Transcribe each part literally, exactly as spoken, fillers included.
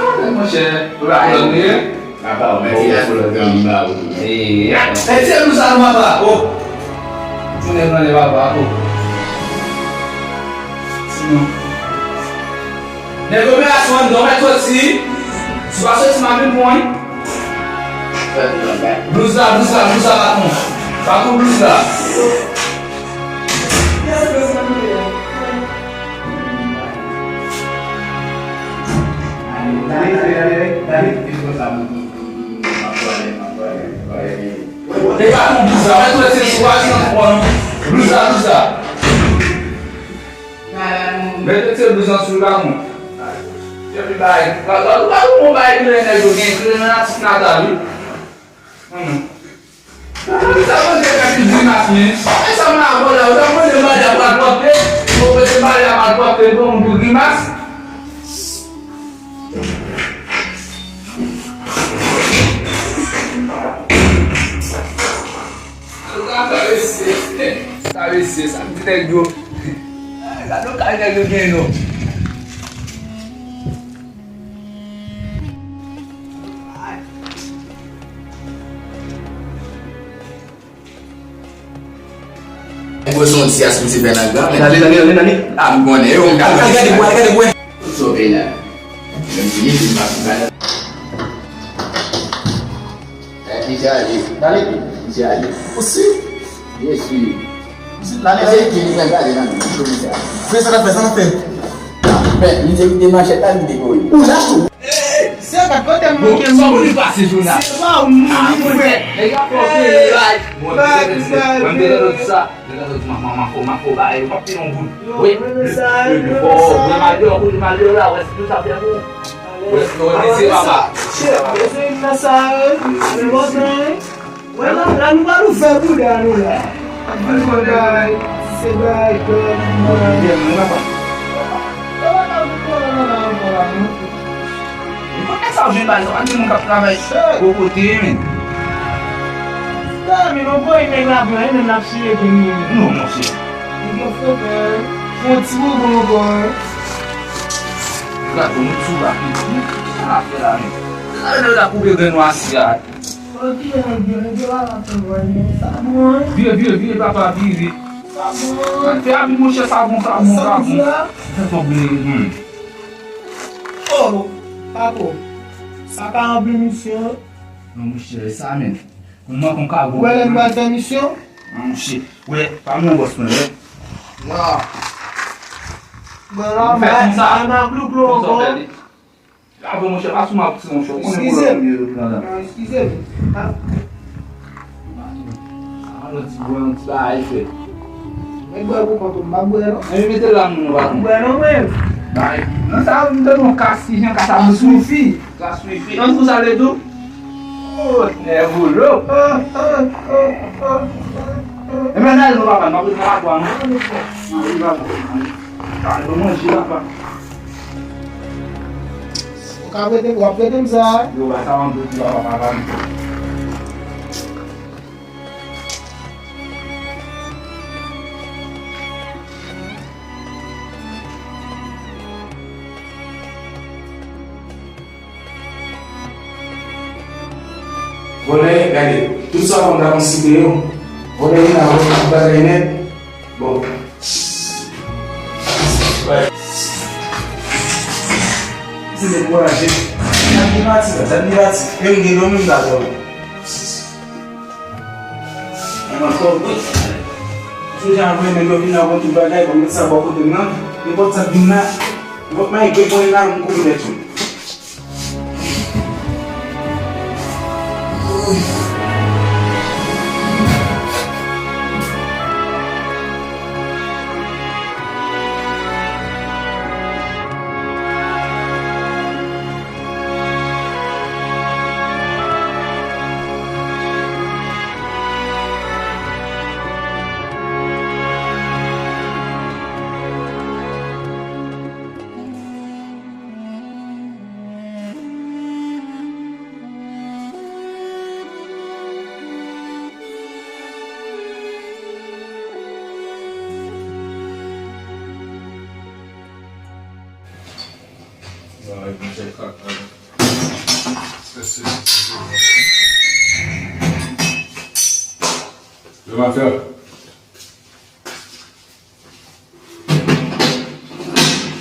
Sa mwen, monchè. Ou la kolòn li ye? Papa, ou mèt ti la sou lòt granmoun ba ou tou. Ee, mèt ti la nou sa, papa. Oh. Tounen pran de papa. Oh. Sinon. Nèg operasyon anndan, mèt soti. Si w pa soti, m ap vin pran wi. Blouz la, blouz la, blouz la, patwon. Patwon, blouz la. E patwon, blouz la, mèt soti, si w pa soti, m ap pran non. Blouz la, blouz la. Mete ti blouz lan sou la, mon. Epi bay. Gade, gade, gade, yon bagay ki lè nèg yo gen kle nan atis natal, wi. Hmm. Sa manje fè pil grimas, men. E sa m ap la, ou ta mande Maria pral pwòpte, ou mete Maria pral pwòpte, bon, moun pou grimas. Sa mesye, sa mesye, sa ti nèg yo. Gade yon kay nèg yo gen non. Gwo son ti as misye fè nan gran, men. Dale, dale, dale, dale. A, m konnen, yo, m ka. Al, al gade bwè, al gade bwè. Sove la. Menm si li di m pa pou gade. Eh, misye ale. Dale. Misye ale. Osi? Byen si. Dale, dale. Misye ki li pral gade nan men, misye misye ale. Fè sa, fè sa, fè. Men, li te vide manchèt la, li te voye. Ou lach tou. Se pa kote m manke. Bon, sa pou li pase, Jonas? Se pa ou, mwen, mwen. Nèg la fè w peye laj. Bon, bay, bay, bay. Mwen te lè lòt sa. Nèg la sot ma, ma, ma fò, ma fò, ba, yo p ap peye yon goud. Wi, le, le, le, le, bon, mwen mal deyò, kote mal deyò la, wè, si nou sa fè pou. Wè, wè, mesi, papa. Chè, bezwen nan sa, wi. Se bon, wi. Wè, la, la, nou pa nou fè bouda, nou, la. Ap vin bagay, se bagay, bagay, bagay. Byen, mwen, papa. Yo pa ka vin konnen nan la ankò la, non. Kote sa w jwenn bagay sa? Pa gen moun k ap travay gwo kote, men. Sa, men, nou voye nèg la pran, men n ap siye pou nou. Non, monchè. Li gen fwotè, fè yon ti bonbon ankò, hein. Gad, nou sou la, men. Sa l ap fè la, men. Sa l ap koupe grenn w asou a. Ok, nèg yo, nèg yo la, la fè vwal, men sa bon, hein. Vire, vire, vire, papa, vire. Sa bon. Fè a vin, monchè, sa bon, sa bon, sa bon. Sa bon. Fè tonbe, hmm. Oh, Pako, sa ka ranpli misyon. Non, monchè, e sa menm. Pou mwen, kon ka bon. Ou wè lè n pral fè misyon? Non, monchè. Wè, pa mwen bòs mwen, wè. Non. Bon, la, fè konsa. Mwen, mwen, glouglou ankò. Bravo, monchè, pa sou mwen, monchè. Ou konnen pwoblèm yo nan. Eskize m. Ah. Yon ti bwè, yon ti bagay fè. Mwen bwè pou kont ou, m pa bwè non. Mwen mete la moun pa kont. Bwè non mwen. Bay. Nan sa m te yon kas ki jan kas ap swifi. Kas swifi. An kou sa le tou. Oh, nèvolo. E men al non papa, m ap ret nan lakwa non. Nan ri papa. Al bon manje papa. Ou ka prete, w ap prete m sa? Yo, ba sa anpil ti papa, papa. Vòlè, gade, tout sa w konn ta konsidere yo. Vòlè, vin la, vòlè, tout bagay nèt. Bon. Se dekouraje. Gad li pati la, gad li pati. Menm gen dòmi m ta dòmi. Mwen ankò, wi. Sou jan vre, nèg yo vin la, bon, tout bagay, bon, met sa bò kote m nan. Nenpòt sa k vin la, nenpòt mayik ke pran la, m koupe tèt yo.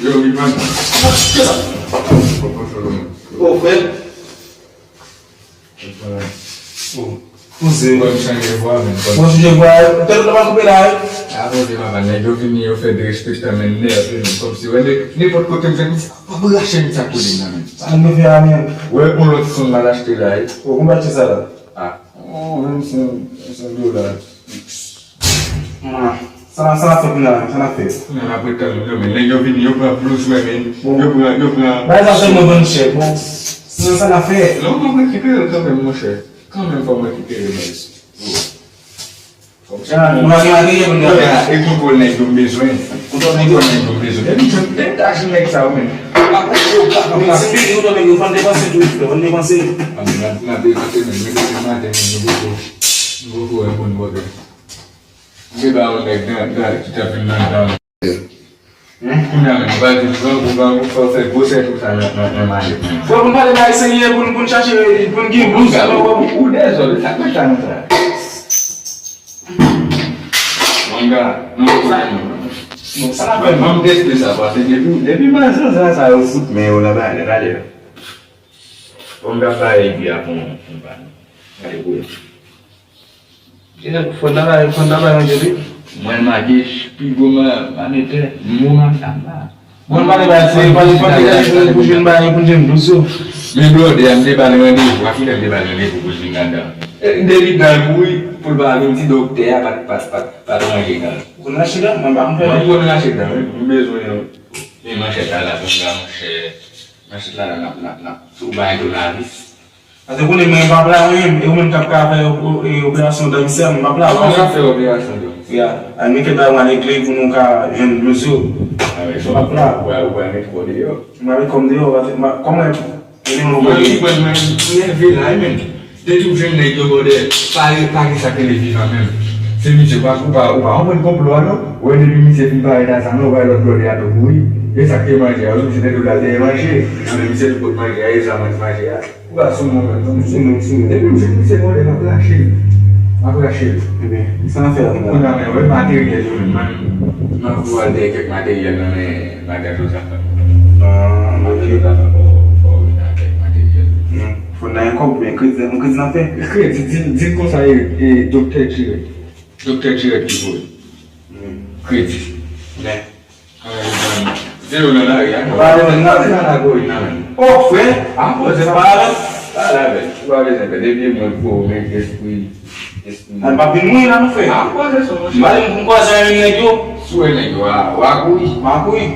Yo, Ivan. Ô, frè. Ô, koze. Mwen chanje vwa, men. Mwen chanje vwa, tèt ou pa koupe la, wi. A, koze, papa, nèg yo vini, yo fè derespektan, men nève, men kòmsi, wè, nenpòt kote m fè, m di, papa, rache m sa koze nan men. Sa nou fè a, men. Wè, yon lòt son m al achte la, wi. Ô, konbyen sa la? A. Oh, menm si se dola. Sa n ap, sa n ap fè kounye a menm, sa n ap fè? Kounye a n ap ret tann yo, men nèg yo vini, yo pran plis, men yo pran, yo pran. Bagay sa sèlman vann chè, bon. Sinon sa n ap fè? Non, mwen rekipere l kanmenm, monchè. Kanmenm fò m rekipere l, men. Fò m chèche. Nou pa gen materye pou nou fè. E kontwòl nèg yo m bezwen. Kontwòl nèg yo m bezwen. Depi m ta jwenn nèg sa yo, men. Pa konn yo, pa konn yo. Ti pitit, kontwòl nèg yo, fò n depanse tou, fò n depanse. A, men n ap, n ap depanse, men, men depi maten, men nou poko, nou poko wè moun bòkè. M te ba yon nèg nan, nan, ki t ap vin nan dan. Kounye a menm, nou pral di grangou, grangou, fò w fè gwo sèkou sa nan, nan, nan malèt. Bon, pou n pale bagay serye, pou n, pou n chache, pou n gen bous. Ou dezòd, sa k fè sa nan sa? Nan sa, non, non. Bon, sa la fè m teste sa, paske depi, depi m al zanzan sa yo fout men yo nan bagay, gade la. Bon, m t ap bay epi a pou, pou m pa. Gade pou yo. Fò n ta bay, fò n ta bay yon epi. Mwen make pi gwo ma-, manetè, mou ma-, ama. Bon, pale ba se, pale, pale, pale, pou, pou jwenn bagay, pou jwenn dous yo. Men blòdè a, m te ba l randevou, a kilè m te ba l randevou pou l vin ladan? E, m te vin nan l kouri, pou l pa vin, ti doktè a pa t, pa t, pa t, pa t ranje dan l. Ou konn rache dan? Mwen pa konn fè. Mwen konn rache dan, wi. M bezwen yon, yon manchèt la, la, konn la, monchè. Manchèt la, la, n ap, n ap, n ap tou bay tonavis. Paske konnen mwen m p ap la menm, e ou menm k ap ka fè o-, e, operasyon dan misè, mwen m p ap la. Mwen m ap fè operasyon dan misè. Ya, al mete bay mwen legle pou nou ka jwenn dous yo. Mwen p ap la. Ou pral, ou pral met kò deyò. Mwen met kò m deyò, paske mwen, kòman e pou mete yon kò deyò? Mwen, mwen, mwen nève la, wi, men. Depi w jwenn nèg yo, brother, pa, pa gen sa k rele vivan menm. Se misye, ou pa, ou pa, ou pa konprann konplo a, non? Ou wè depi misye fin parèt a zam nan, ou wè lòt brother a tou kouri. E sa k te manje a, ou sou misye te tou dal dèyè manje. Nan men misye tou pot manje a, e zam nan ki manje a. Ou pa sou moun menm, non, sou moun, sou moun. Depi m jwenn misye mòde, m ap rache l. M ap rache l. Ebyen, sa n ap fè la kounye a? Kounye a, men, wè materyèl yo menm, man. M ap pou al dèyè kèk materyèl nan men madan Joseph la. Ah, ok. Madan Joseph la, fò, fò w vin ak kèk materyèl. Hmm. Fò n nan yon kòb oubyen kredi, yon kredi n ap fè? Kredi, di, di l konsa, e, e, Doktè Dirèk. Doktè Dirèk ki voye. Hmm. Kredi. Men. Zero nan lari a. Pa bezwen nan lari. Nan lari a. Oh, frè. Ah, bon, se pa avè m. Pale avè l. Ou pa bezwen pè. Depi e mwen pou ou, men espri, espri. Al pa vin mouri la, non, frè. Ah, koze sou, monchè. M pa vin pou m kwaze menm nèg yo. Si w wè nèg yo, w a, w a kouri. M a kouri.